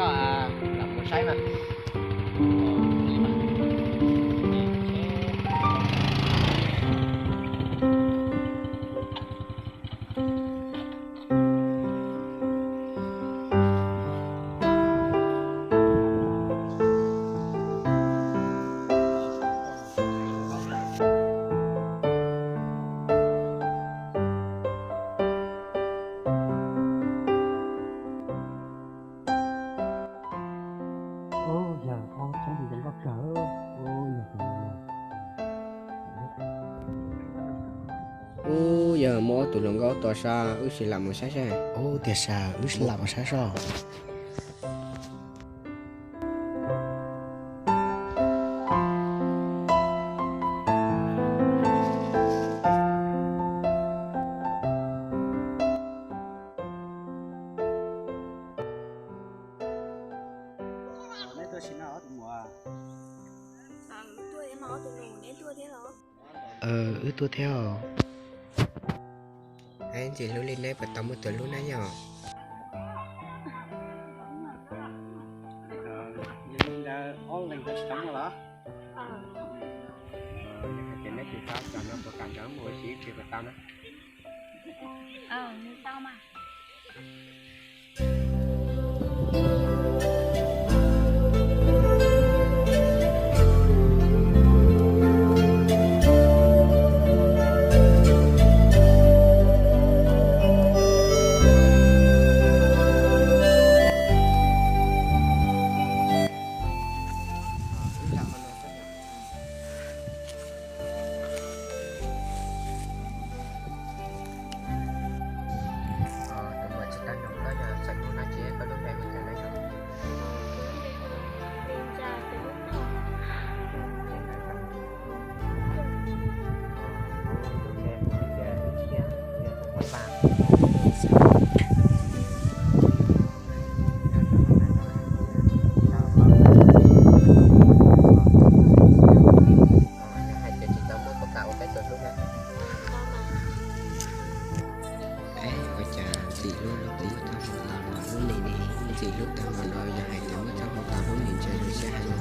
Lam mus saib mas. Ub, yog muaj ob tug hluas nkauj tuaj sab, wb sim lam mus saib saib. Ub, tiag sas, wb sim lam mus saib soj. Wb tuaj thiab os. Ntxim hlub li neb puas tau muaj tus hlub na yog? Yog li ntawd ob leeg tsis tau muaj los? Yog hais tias neb tsis tau, tsam no puas kam nrog wb mus ua si ib pliag puas tau na? Tus muam tsis tau nug koj yog txawm hnub no ces koj lub npe hu cas na yog? Hais tias tsis tau muaj puas kam ua peb tus hlub na? Ua cas ntxim hlub los kuj muaj txoj hmoo tas los lub neej ne, ntxim hlub tag npaum no yog hais tias muaj txoj hmoo tas lub neej ntshe zoo siab heev.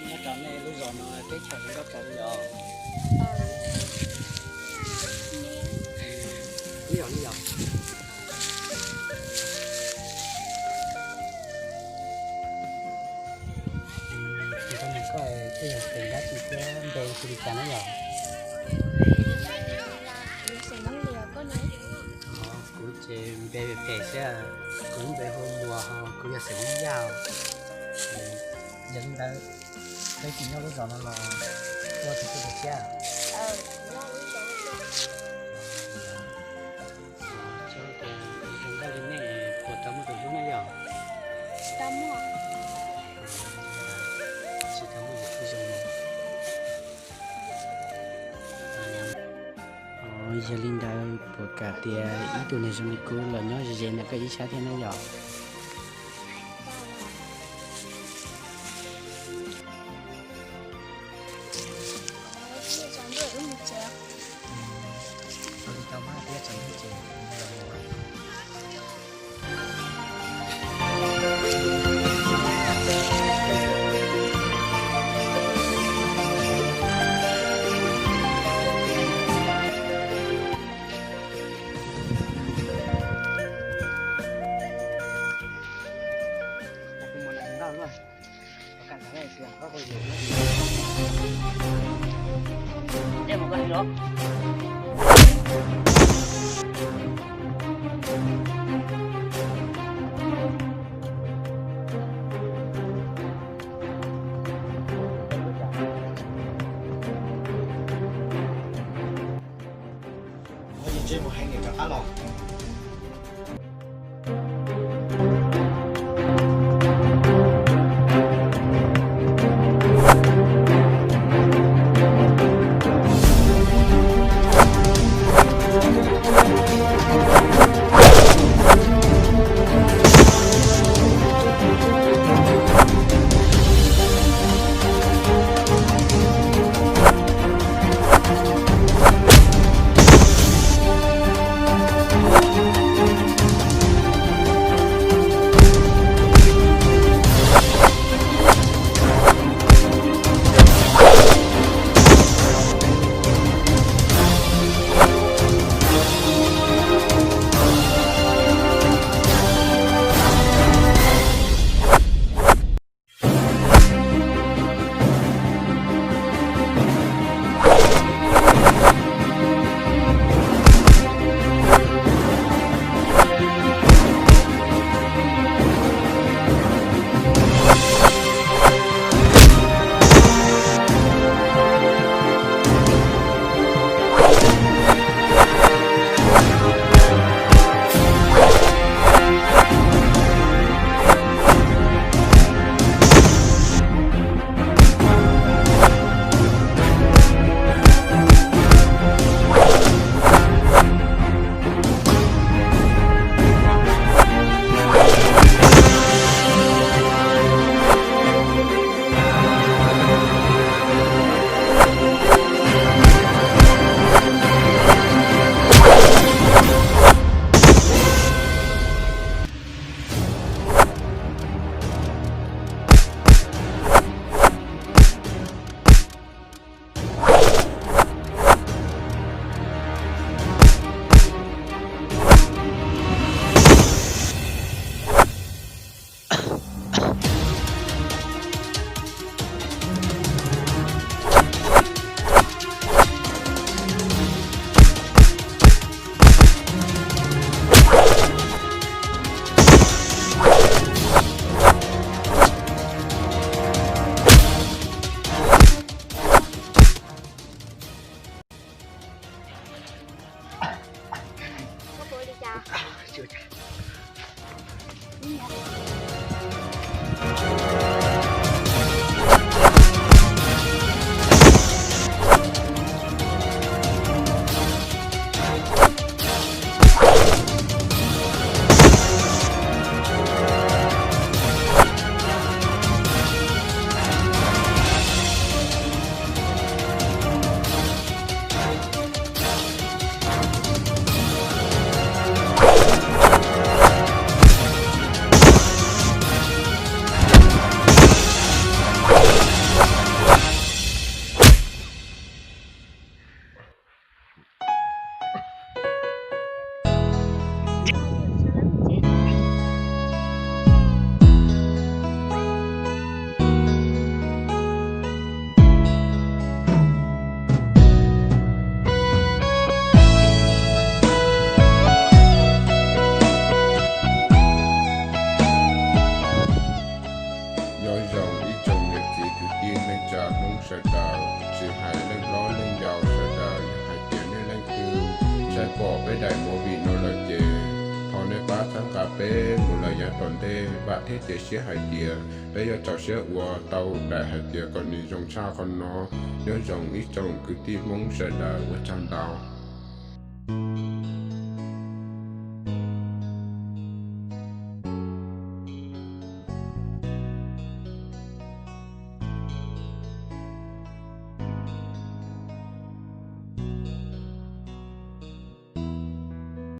Nyob rau nej lub zos no teb chaws zoo nkauj kawg li os. Ib yam li yog koj, koj yog xeem dab tsi thiab npe hu li cas na yog? Kuv ces npe phem thiab, kuv lub npe hu Muas, ho kuv yog xeem Hmoob Yaj. Yog li ntawd, peb tsis nyob lub zos no los tuaj tus twg thiab? Zoo nkauj li nej puas tau muaj tus hlub na yog? Tsis tau muaj tus hlub zoo. Yog li ntawd puas kam tias ib tug neeg zoo li kuv los nyob ze ze ntawm koj ib sab thiab na yog? Mus hais nws rov qab los. Nyob zoo ib tsoom niam txiv kwv tij neej tsa Hmoob sawv daws, tsis hais leej hlob leej yau sawv daws, yog hais tias nej leej twg saib pom peb daim movie no lawm ces thov nej pab txhawb nqa peb mus lawm yav tom ntej, vam thiab cia siab hais tias peb yuav txaus siab ua tau daim hais tias kom nws zoo tshaj qhov no. Nyob zoo ib tsoom kwv tij Hmoob sawv daws, ua tsaug ntau.